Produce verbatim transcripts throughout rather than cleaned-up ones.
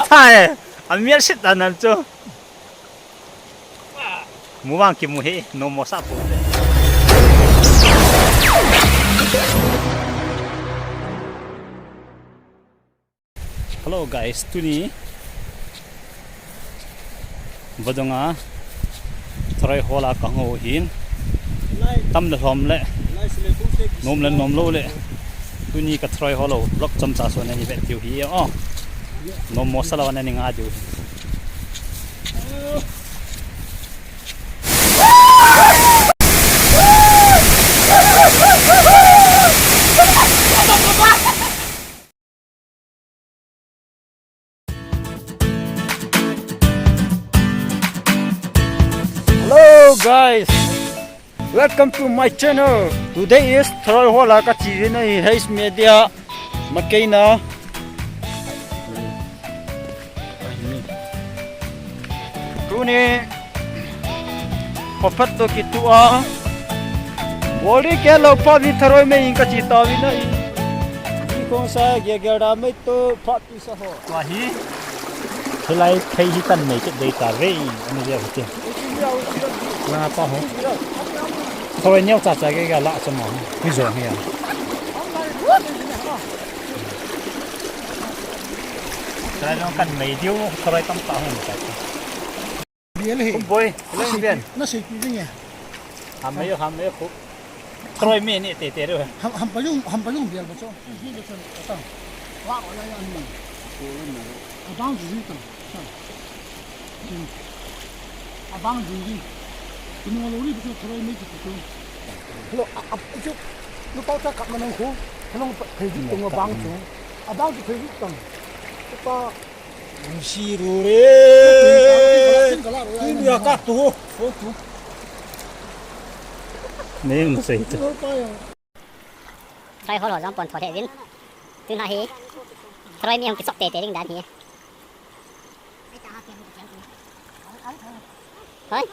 Thai, a mial sit ta nan chu. Mu vang kimu hi, no mo sa po. Hello guys, tuni vadung a tharai hol a ka hung u hin, tam le lhom le, nom le nom lou le, tuni ka tharai hol u vlog chomcha so nei vet diu hi o. Nom mo sa lou nei nga diu hi. Hello guys, welcome to my channel. Today is tharai hol a ka che uvin ahi, Hayes Media, Makeina. Tuni, khopat to kitu a. Bol ding kei lou phat in tharai mei in ka che tauvin ahi. Ni kong sa gel gel da mei to phat Tua hi. Hilai phei hi tan mei kit dei ta ve, ani ve hiti. La pa ho. Tharai neo cha cha ke ga la cha ma. Hi jo hi ya. Tharai jong kan mei diu, tharai tam ta ho ta. Bial hi. Kum boi, leng bian. Na sei pi ding ya. Ham mei, ham mei khu. Tharai mei ni te te ro. Ham, ham pa jong, ham pa jong bial ba cho. Hi le cho ta. Wa wa ya ya ni. Abang ji ta. Abang ji ji. Kunu lo ri ba cho tharai mei ki cho. Lo, a, a, cho. Lo pa ta kap na nang khu. Kanu pa thei ji tong abang cho. Abang ji thei ji tong. Pa Nung si ru re. Tui bia ka tu. Neng na sei tu. Tharai hol ho jong pon tho le vin. Tun ha hi. Tharai mi hung kichop tete ding dan hi. Hoi.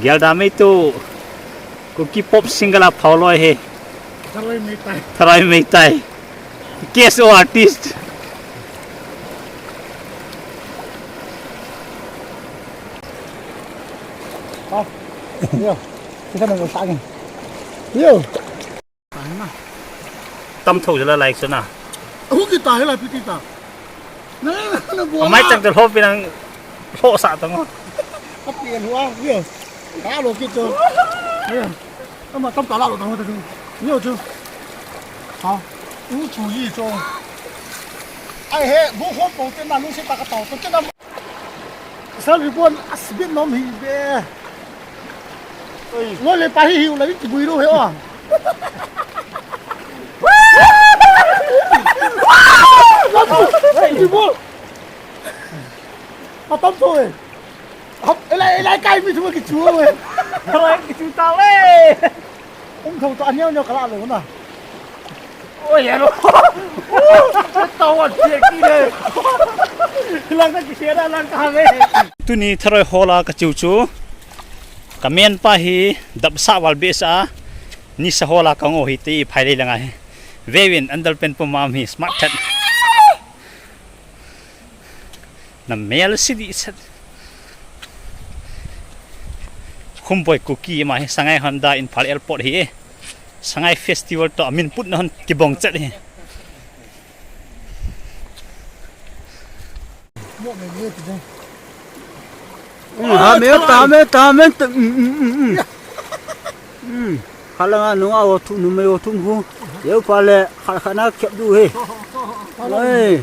Gelda mei tu Kuki pop singer a phao loi he. Tharai mei tai. Tharai mei tai. K S O artist. Ah. Yo. Kita nak sa akin. Yo. Tam tho jala like sana. Hu kita hela piti ta. Na na na bo. Amai chang te lho pinang lho sa tang. Api lua yo. Ta lo kito. Yo. Ama tam ta la lo tang ta. Yo chu. Ha. U chu yi chu. Ai he bu ho po te na lu se ta ka to. To te na. Sal ribon asbit nom hi be. Oi. Ngol le pa hi hi u la ki bui ro he o. Ribon. Atam to e. Hap, elai, elai kai mi thu ki chu e. Elai ki chu ta le. Um thong to anyo nyo kala lo na. Oi, hello. Tawat dia kile. Lang ka kisera lang ka ve. Tuni tharai hola ka chiu chu. Ka men pa hi dap sa wal be sa. Ni sa hola ka ngo hi ti phai le langa hi. Vevin andal pen puma mi smart that. Na mel si di sat. Khumboi Kuki ma hi Sangai Honda Imphal Airport hi e. Sangai Festival to amin put na hon kibong chat hi. Ha me ta me ta me ta. Khalanga nunga o thu numei o thum hu. Yeu pa le kha kha na khep du he. Oi.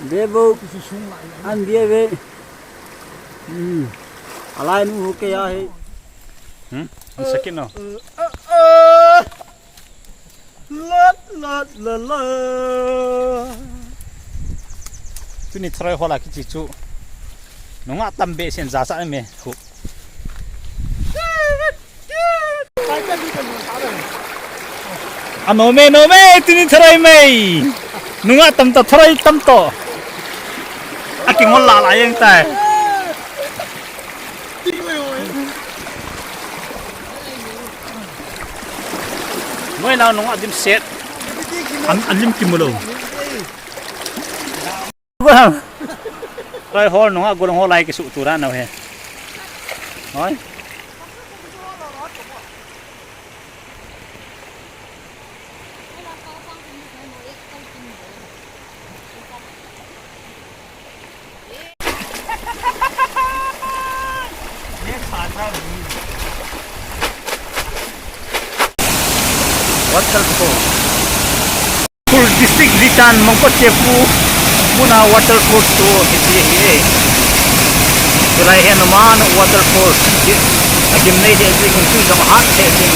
Ve bo. An ve ve. Hmm. Alai nu hu ke ya he. Hmm? An sakit no. La la la la. Tuni tharai hola kichi chu. Nunga tam be sen ja sa me hu. Ano me, no me, tuni tharai me. Nunga tam ta tharai tam to. Aki ngol la la yang tai. Noi na nunga dim set. An, an lim kimulo. Bang. Roi hol nunga gol hol lai kisu tura nau he. Hoi. Waterfall. Ukhrul District, Litan, Mongkot Chepu, muna waterfall chu hiti ahi. Tulai hi Numan Waterfall. Adim nei he jing, tui jong hat he jing.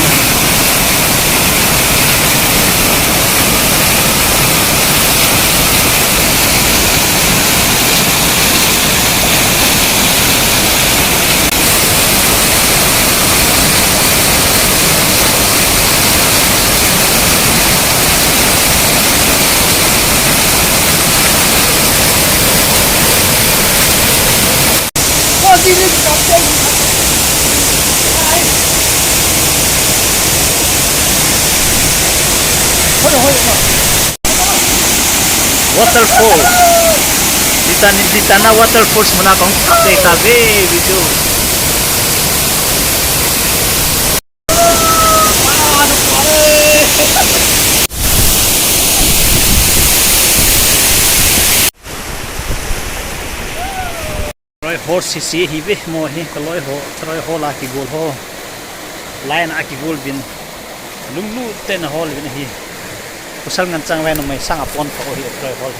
Waterfall. Litan, Litan a waterfalls muna kong update ta ve video. Roi hol sisi hi ve mo hi, ka loi ho, ka roi hol a kigol ho. Line a kigol vin. Lunglut tah in ahol vin ahi. Pasal ngen chang ve, numei sang a pon kha ho hi, roi hol.